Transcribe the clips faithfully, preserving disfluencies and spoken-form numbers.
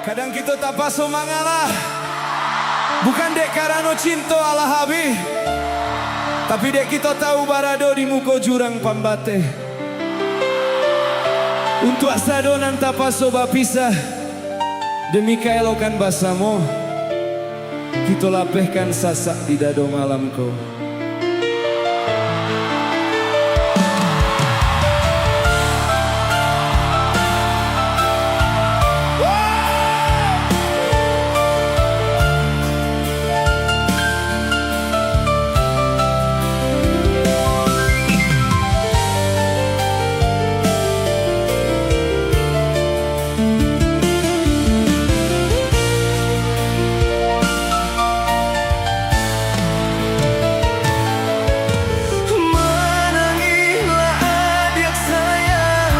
Kadang kito tapaso mangalah, bukan dek karano cinto alah abih, tapi dek kito tahu barado di muko jurang pambateh. Untuak sado nan tapaso bapisah, demi kaelokan basamo, kito lapehkan sasak di dado malam ko. Manangislah adiak sayang,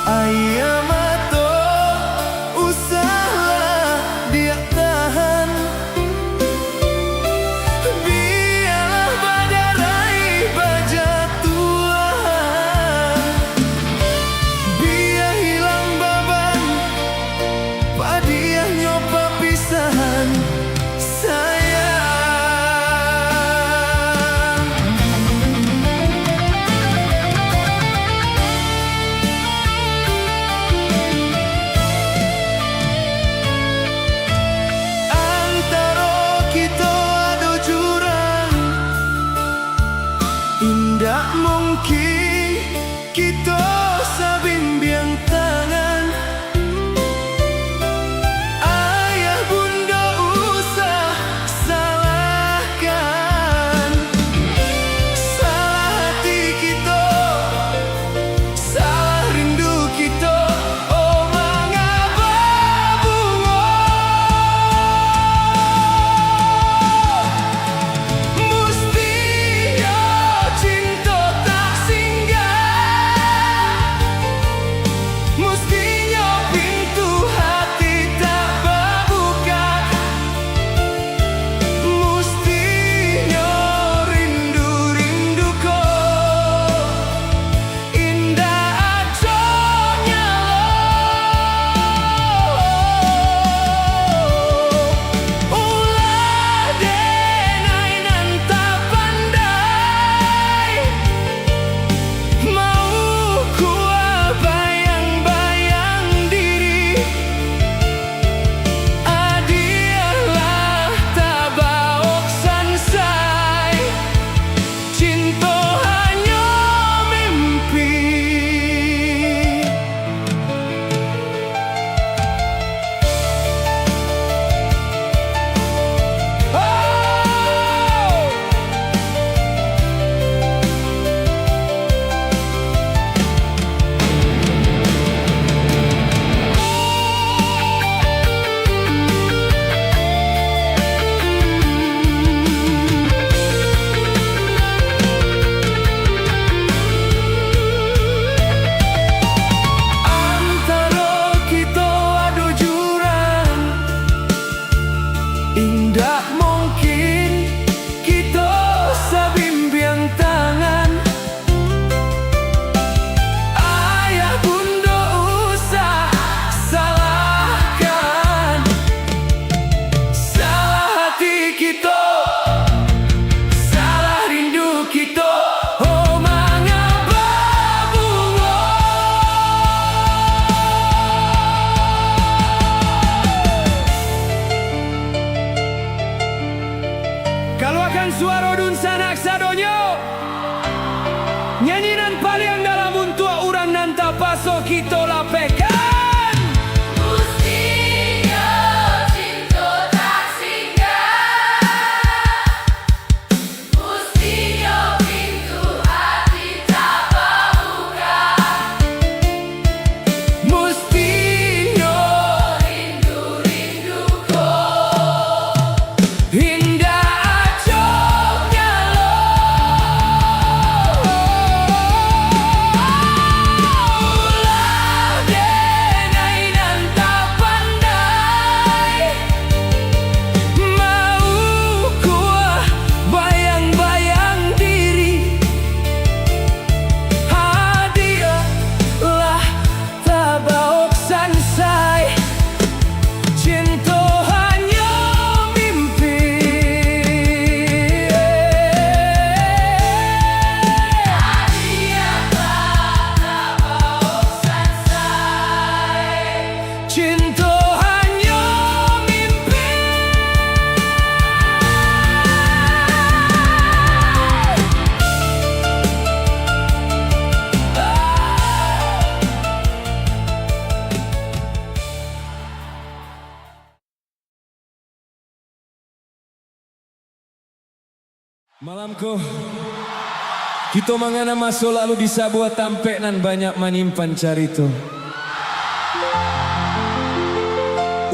aia mato usahlah diak tahan. Bialah badarai bajatuahan, bia hilang baban padiahnyo papisahan, sayang. Antaro kito ado jurang, indak mungkin kito sabimbiang tangan. Ayah bundo usah salahkan. Salah hati kito, salah rindu kito, oh mangaba bungo. Mustinyo cinto tak singgah, mustinyo pintu hati tak babukak, mustinyo rindu-rindu ko indak acok nyalo. Ulah denai nan tapandai, maukua bayang-bayang diri. Adialah tabaok sansai. Cinto hanyo mimpi. Oh! Antaro kito ado jurang, indak mungkin kito sabimbiang tangan. Ayah bundo usah salahkan. Salah hati kito, salah rindu kito, oh mangaba bungo. Kaluakan suaro dunsanak sadonyo. Nyanyi nan paliang dalam untuak urang nan tapaso kito lapehkan. Mustinyo cinto tak singgah, mustinyo pintu hati tak babuka, mustinyo rindu-rindu ko indak acok nyalo. Ulah Malam ko, kito mangana maso lalu di sabuah tampek nan banyak manyimpan carito.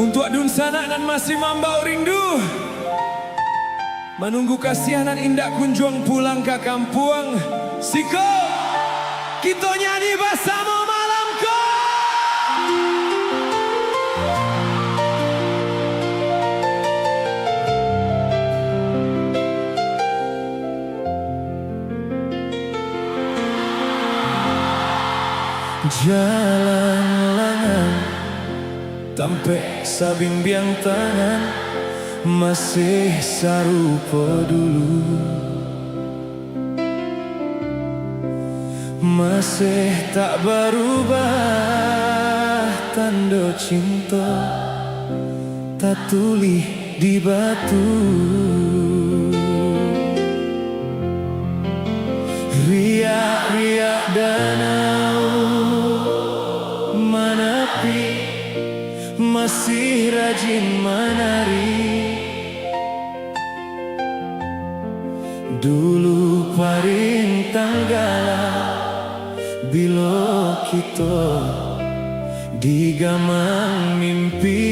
Untuak dunsanak nan masih mambaok rindu, manunggu kasiah nan indak kunjuang pulang ka kampuang, siko, kito nyanyi basamo malam ko. Jalan langan, tampek sabimbiang tangan, masih sarupo dulu. Masih tak barubah tando cinto tatulih di batu. Riak-riak danau manapi, masih rajin manari. Dulu parintang galau, bilo kito digamang mimpi.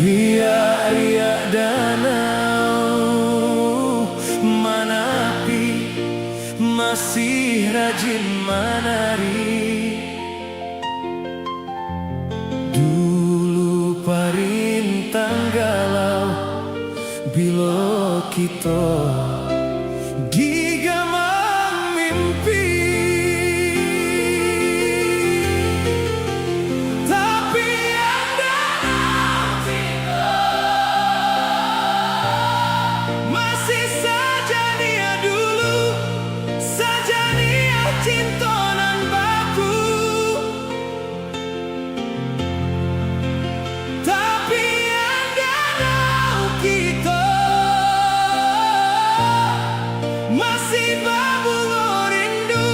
Riak-riak danau manapi, masih rajin manari. Dulu parintang galau, bilo kito digamang mimpi. Tapi andaknyo kito masih sajaniah dulu, sajaniah cinto nan baku. Tapi andaknyo kito masih babungo rindu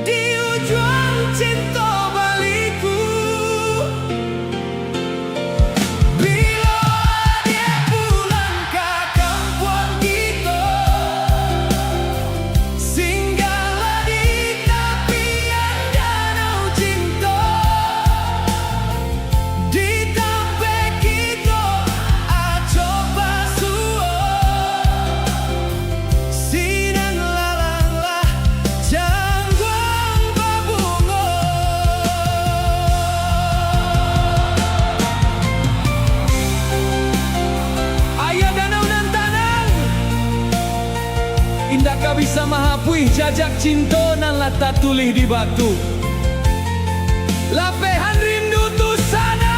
di ujuang cinto baliku. Bilo adiak pulang ka kampuang kito, singgahlah di tapian danau cinto, di tampek kito acok basuo. Sinan lalang lah jangguang babungo. Aia danau nan tanang indak ka bisa mahapuih jajak cinto nan lah tatulih di batu. Lapehan rindu tu sanak.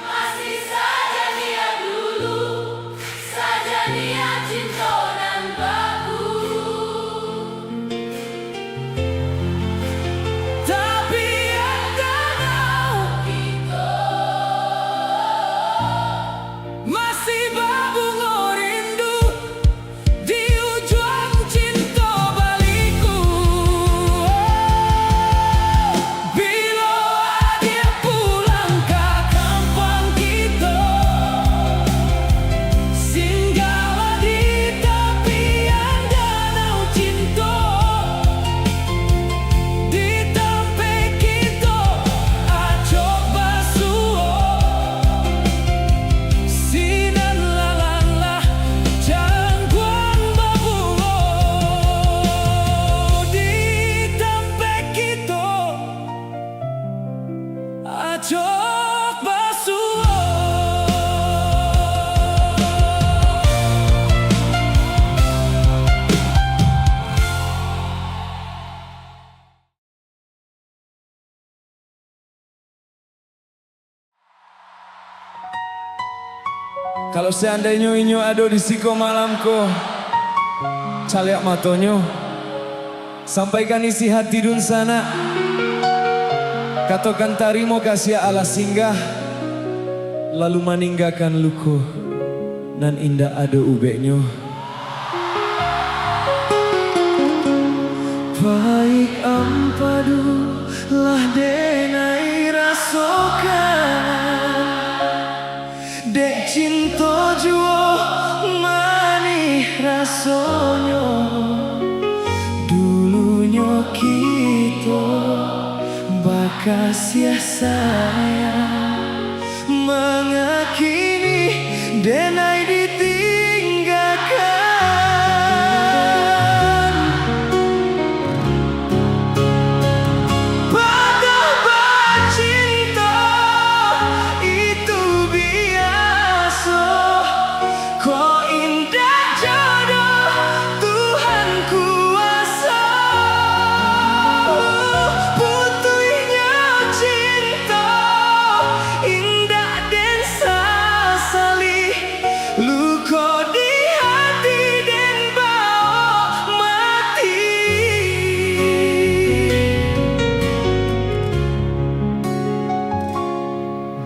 Masih sajaniah dulu, sajaniah cinto nan baku. Tapi andaknyo kito masih babungo rindu di ujuang cinto baliku. Bilo adiak pulang ka kampuang kito, singgahlah di tapian danau cinto, di tampek kito acok basuo. Sinan lalang lah jangguang babungo, di tampek kito acok basuo. Kalau seandainyo inyo ado di siko malam ko, caliak matonyo, sampaikan isi hati dunsanak, katokan tarimo kasiah alah singgah, lalu maninggakan luko nan indak ado ubeknyo. Ampadu lah denai rasokan, dek cinto juo manih rasonyo. Dulunyo kito bakasiah sayang, manga kini denai ditinggakan. Patah bacinto itu biaso, ko indak jodoh Tuhan kuaso. Putuihnyo cinto indak den sasali, luko di hati den baok mati.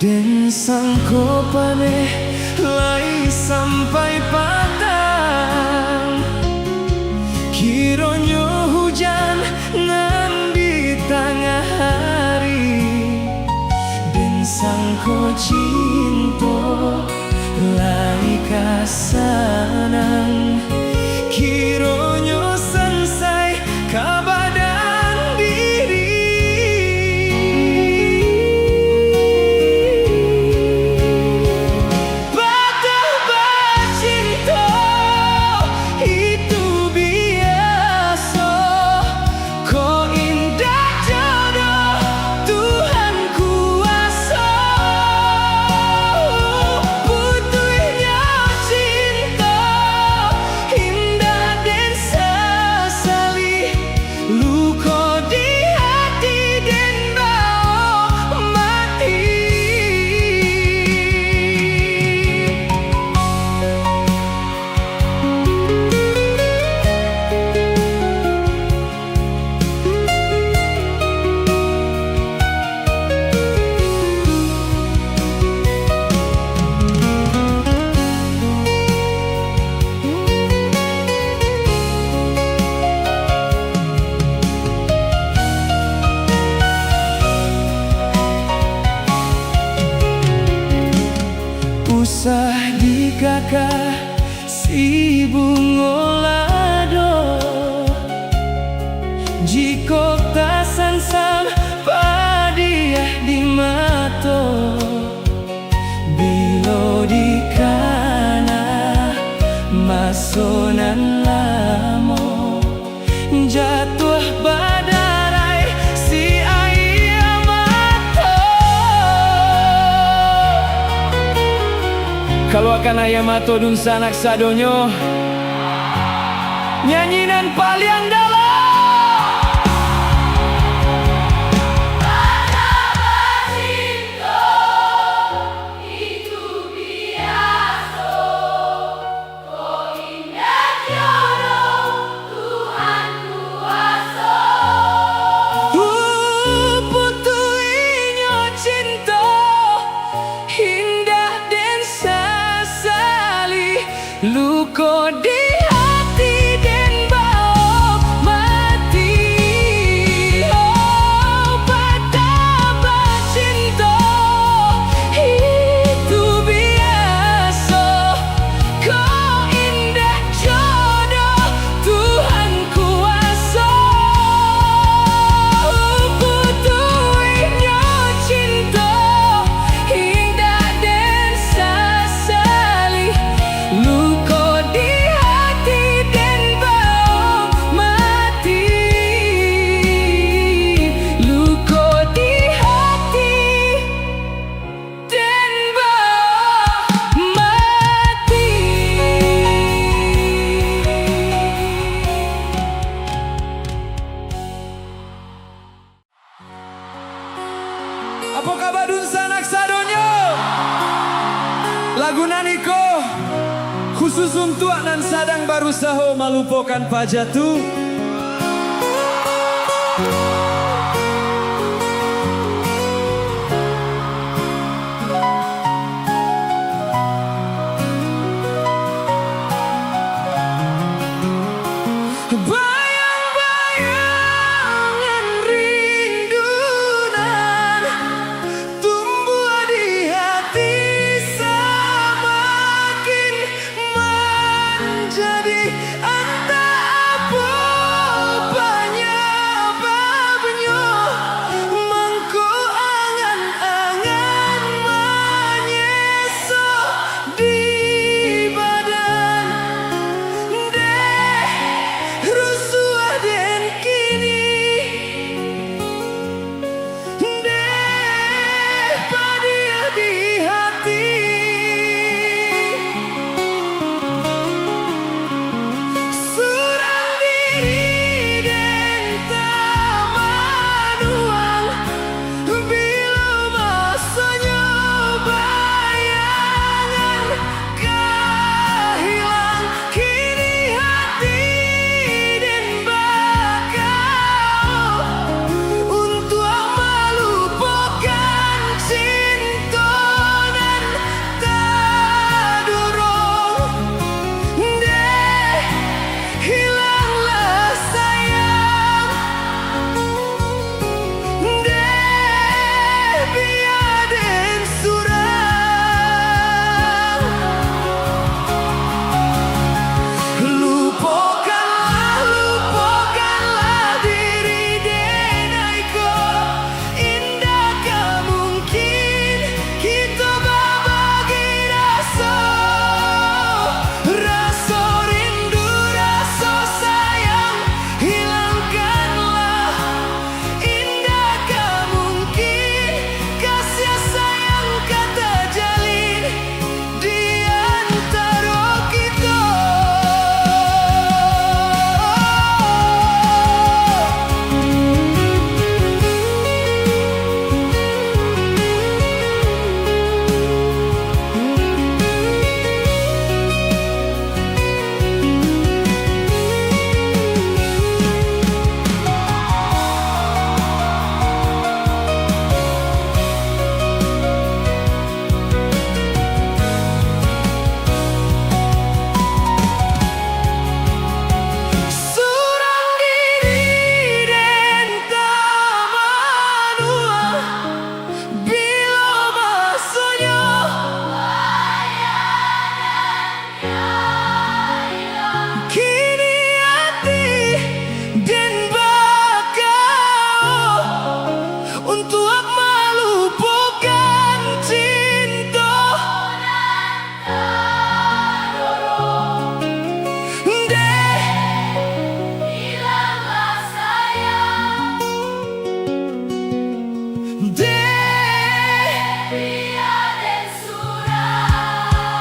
Den sangko paneh lai sampai patang, kironyo hujan nan di tangah ari. Den sangko cinto lai ka sanang, kironyo sansai ka badan diri. Patah bacinto itu biaso, ko indak jodoh Tuhan kuaso. Putuihnyo cinto indak den sasali, luko di hati den baok mati. Usah dikakah si bungo lado, jikok tasansam padiah di mato. Bilo dikana maso nan lamo, jatuah badarai si aia mato. Kaluakan aia mato dunsanak sadonyo. Nyanyi nan paliang dalam. Itu biaso, ko indak jodoh Tuhan kuaso. Uh, putuihnyo cinto, indak den sasali, luko di hati den baok mati. Oh, patah bacinto itu biaso, ko indak jodoh Tuhan kuaso. Putuihnyo cinto, indak den sasali, luko di hati den baok mati, luko di hati den baok mati. Apo kaba dunsanak sadonyo? Lagu nan iko khusus untuak nan sadang barusaho malupokan paja tu. Bayang-bayang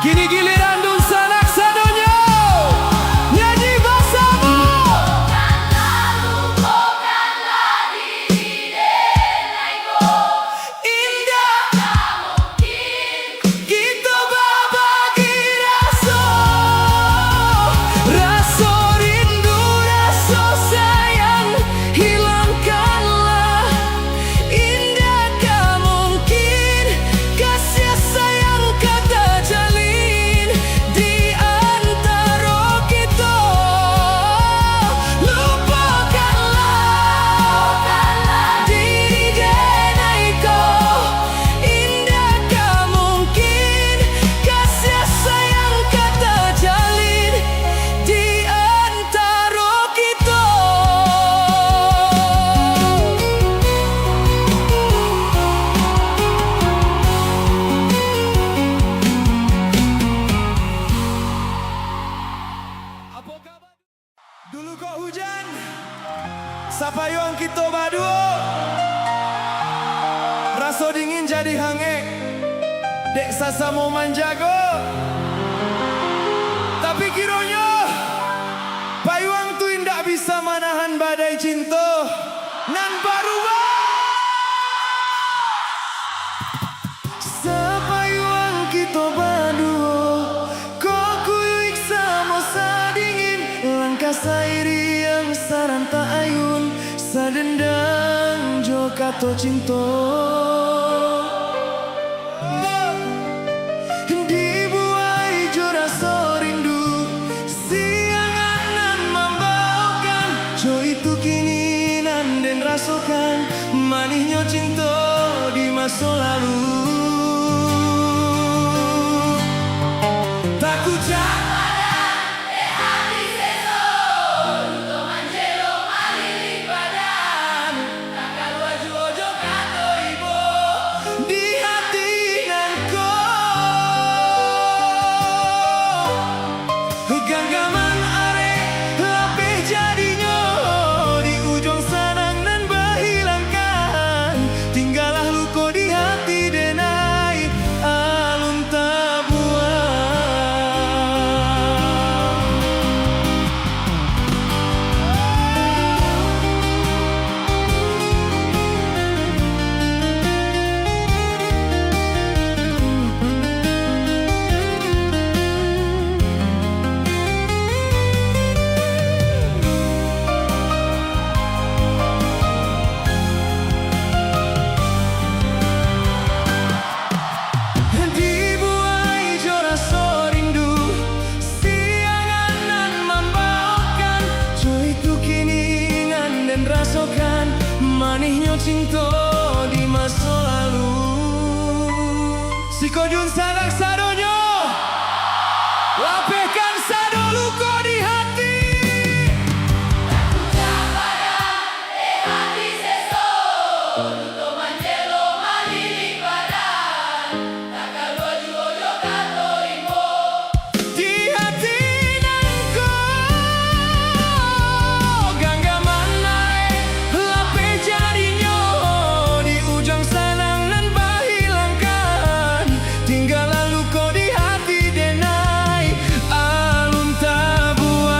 Kini giliran dunsanak sadonyo. Nyanyi basamo. Indak kito babagi raso, raso rindu, raso sayang, hilangkanlah. Indak ka mungkin kasih sayang ka tajalin di antaro kito. Lupokanlah diri denai ko. Indak ka mungkin kasih sayang ka tajalin di antaro kito. Apo kaba? Dulu kok hujan, sapayuang kito baduo, raso dingin jadi hangek, dek sasamo manjago. Tapi kironyo, payuang tu indak bisa manahan badai cinto nan barubah. Sapayuang kito baduo, kok kuyuik samo sadingin, langkah sairiang sarantak ayun, sadendang jo kato cinto. Dibuai jo raso rindu, siangan nan mambaokan, jo itu kini nan den rasokan, manihnyo cinto di maso lalu. Takucak padan, eh, hati seso, duto manjelo malilik badan. Takalua juo jo kato ibo di hati nan ko. Ganggaman arek lapeh jadinyo, di ujuang sanang nan bahilangkan. Tinggalah luko di hati denai, alun tabuang. Dibuai jo raso rindu, siangan nan mambaokan, jo itu kini nan den rasokan, manihnyo cinto di maso lalu. Siko dunsanak sadonyo, lapehkan sado luko di hati. Takucak padan, eh, hati seso, duto manjelo malilik badan. Takalua juo jo kato ibo di hati nan ko. Ganggaman arek lapeh jadinyo, di ujuang sanang nan bahilangkan. Tinggalah luko di hati denai, alun tabuang.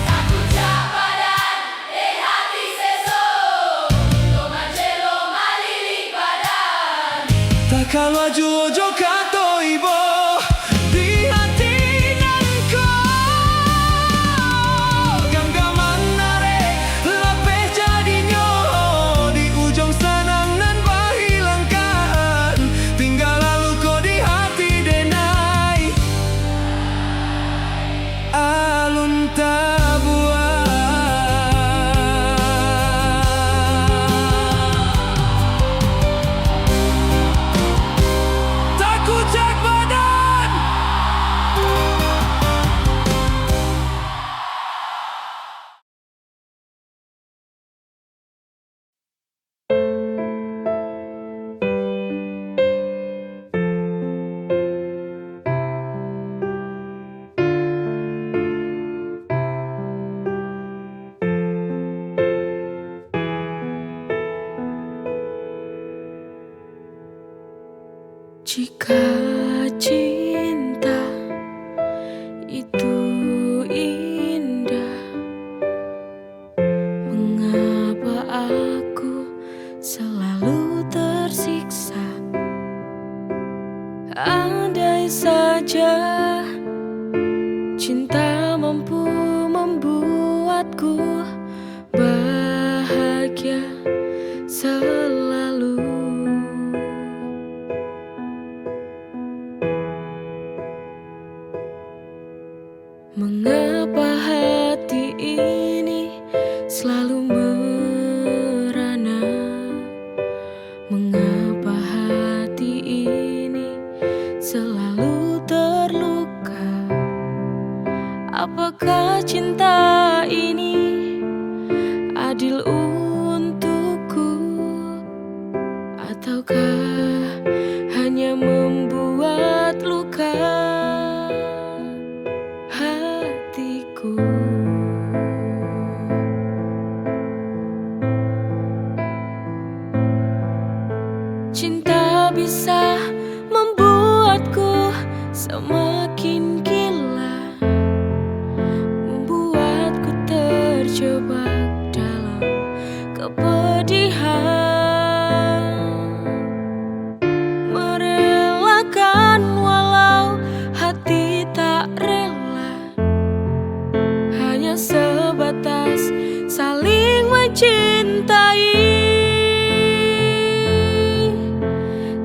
Takucak padan, eh, hati seso, duto manjelo malilik badan. Takalua juo jo kato ibo di hati nan ko. Ganggaman arek lapeh jadinyo, di ujuang sanang nan bahilangkan. Tinggalah luko di hati denai, alun tabuang. Takucak Jika cinta itu indah, mengapa aku selalu tersiksa? Andai saja cinta mampu membuatku bahagia selalu. Mengapa hati ini selalu merana? Mengapa hati ini selalu terluka? Apakah cinta ini adil untukku? Ataukah hanya membuat luka hatiku? Cinta bisa membuatku semakin gila, membuatku terjebak dalam kepedihan, merelakan walau hati tak rela, hanya sebatas saling mencintai,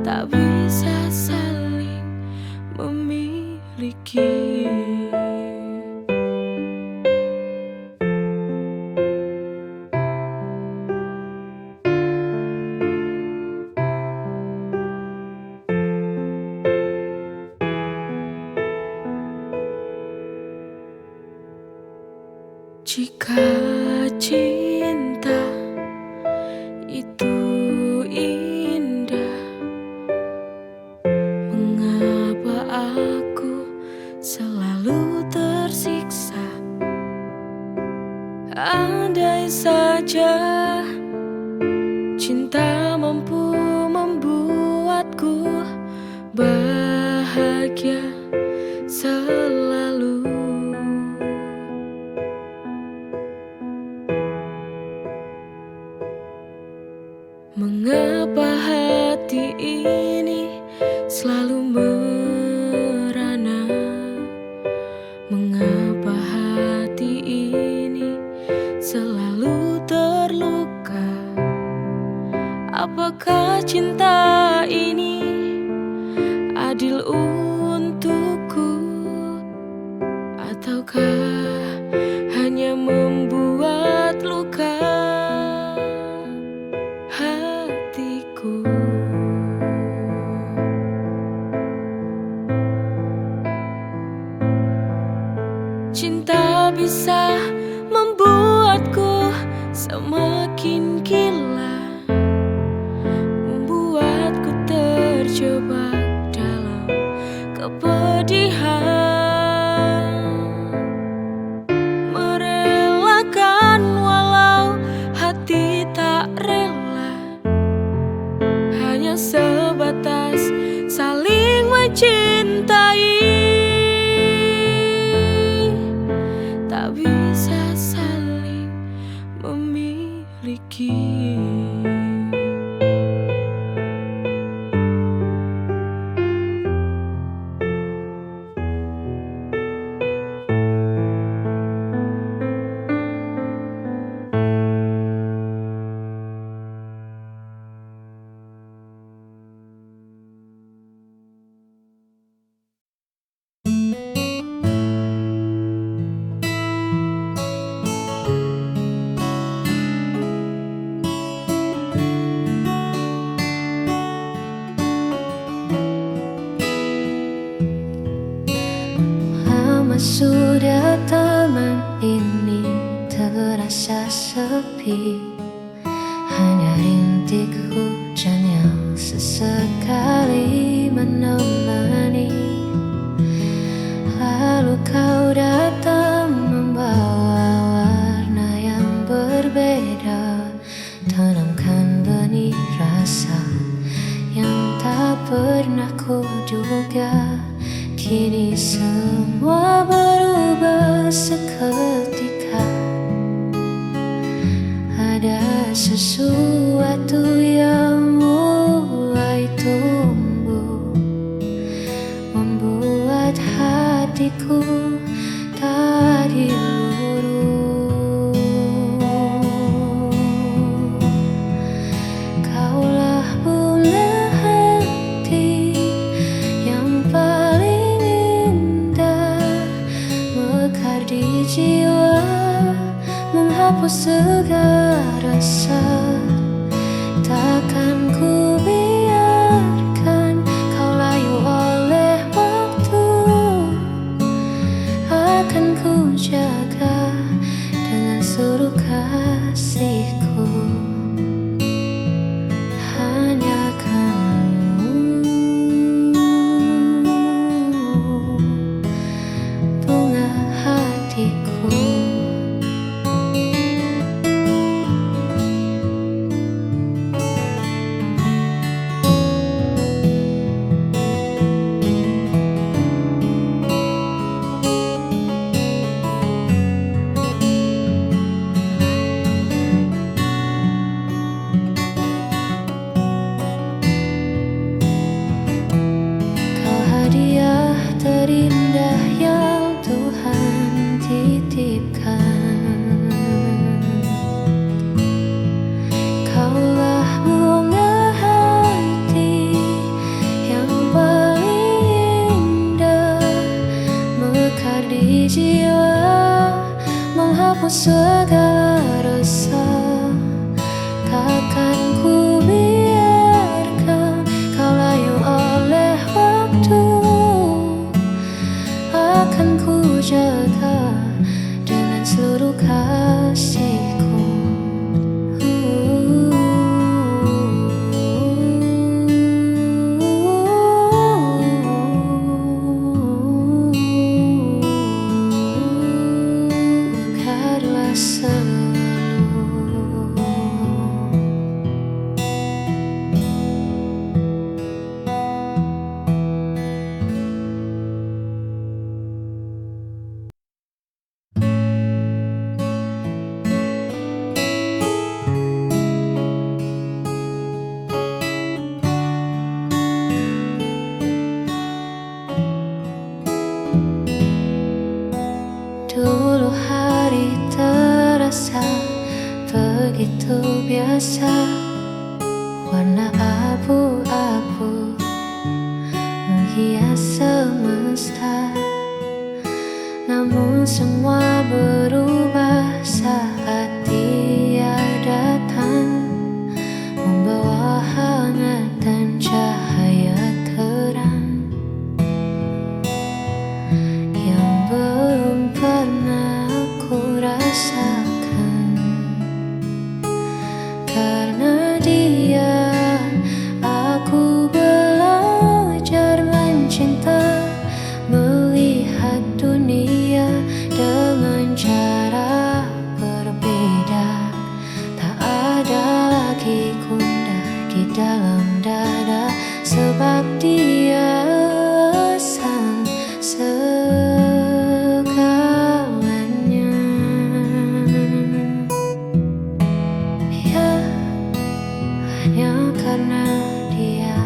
tak bisa saling memiliki. Jika cinta itu indah, mengapa aku selalu tersiksa? Andai saja cinta mampu membuatku bahagia selalu. Mengapa hati ini selalu merana? Mengapa hati ini selalu terluka? Apakah cinta ini adil untukku? Ataukah hanya membuat luka hatiku? Cinta bisa membuatku semakin gila, membuatku terjebak dalam kepedihan, merelakan walau hati tak rela, hanya sebatas saling mencintai, tak bisa saling memiliki. Lama sudah taman ini terasa sepi. Hanya rintik hujan yang sesekali menemani. Lalu kau datang membawa warna yang berbeda, tanamkan benih rasa yang tak pernah Aku duga, kini semua berubah seketika. Ada sesuatu yang mulai tumbuh, membuat hatiku tadi luruh. Kaulah bunga hati yang paling indah, mekar di jiwa, menghapus segala rasa. Takkan ku biarkan kau layu oleh waktu. Akan ku jaga dengan seluruh kasihku. Hanya kamu, bunga hatiku. Kau hadiah terindah yang Tuhan titipkan. Kaulah bunga hati yang paling indah, mekar di jiwa, menghapus segala rasa. Takkan ku biarkan kau layu oleh waktu. Akan ku jaga dengan seluruh kasihku. Mekarlah selalu. Dulu hari terasa begitu biasa, warna abu-abu menghias semesta. Namun semua berubah saat Dia datang, membawa hangat dan cahaya terang yang belum pernah aku rasakan. Karena Dia, aku belajar mencinta, melihat dunia dengan cara berbeda. Tak ada lagi gundah di dalam dada, sebab Dia sang segalanya. Ya, hanya karena Dia.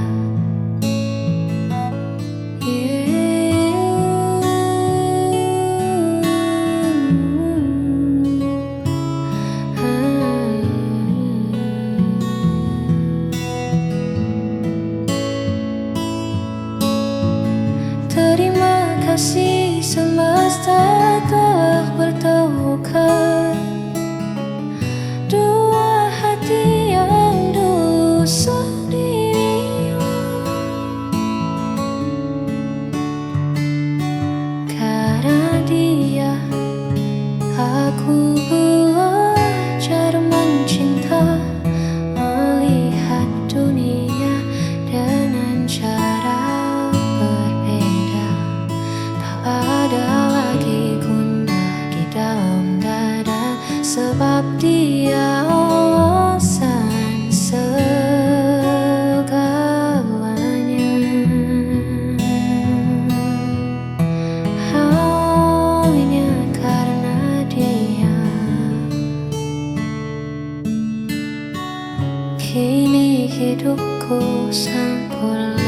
sempurna.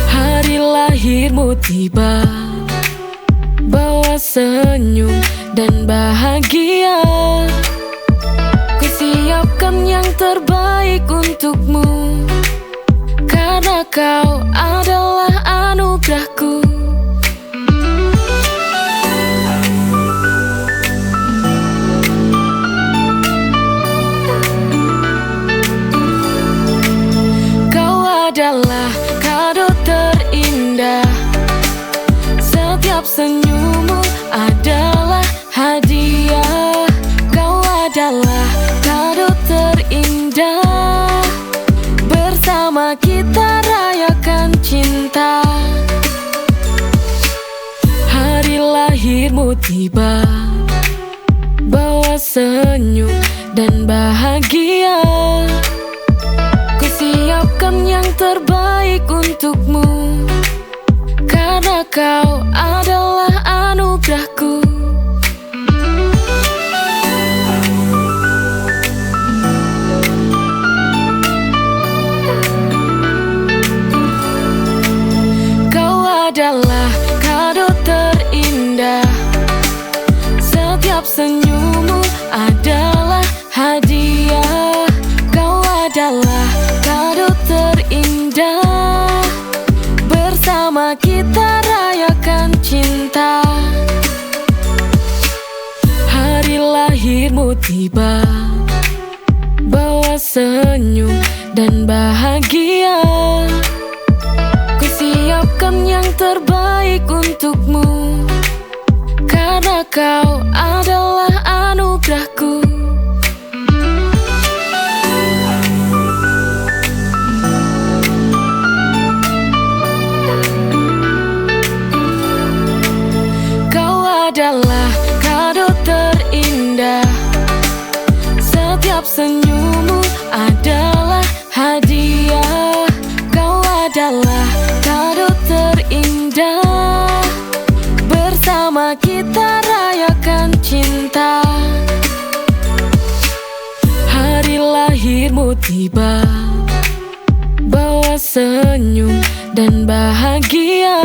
Hari lahirmu tiba, bawa senyum dan bahagia. Ku siapkan yang terbaik untukmu, karena kau adalah anugerahku. Kau adalah kado terindah. Setiap senyummu adalah hadiah. Kau adalah kado terindah. Bersama kita rayakan cinta. Hari lahirmu tiba, bawa senyum dan bahagia. Ku siapkan yang terbaik untukmu, karena kau adalah anugerahku. Kau adalah kado terindah. Setiap senyummu adalah hadiah. Kau adalah kado terindah. Bersama kita rayakan cinta. Hari lahirmu tiba, bawa senyum dan bahagia. Ku siapkan yang terbaik untukmu, karena kau adalah anugerahku. Kau adalah kado terindah. Setiap senyummu adalah hadiah. Kau adalah kado terindah. Bersama kita rayakan cinta. Hari lahirmu tiba, bawa senyum dan bahagia.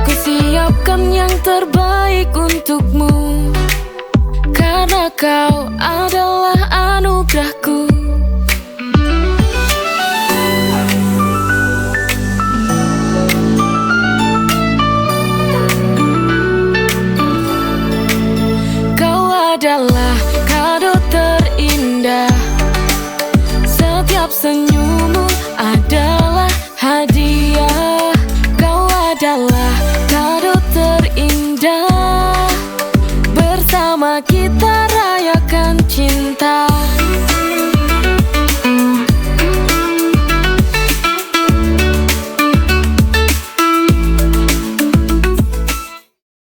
Ku siapkan yang terbaik untukmu, karena kau adalah anugerahku. Kau adalah kado terindah. Setiap senyummu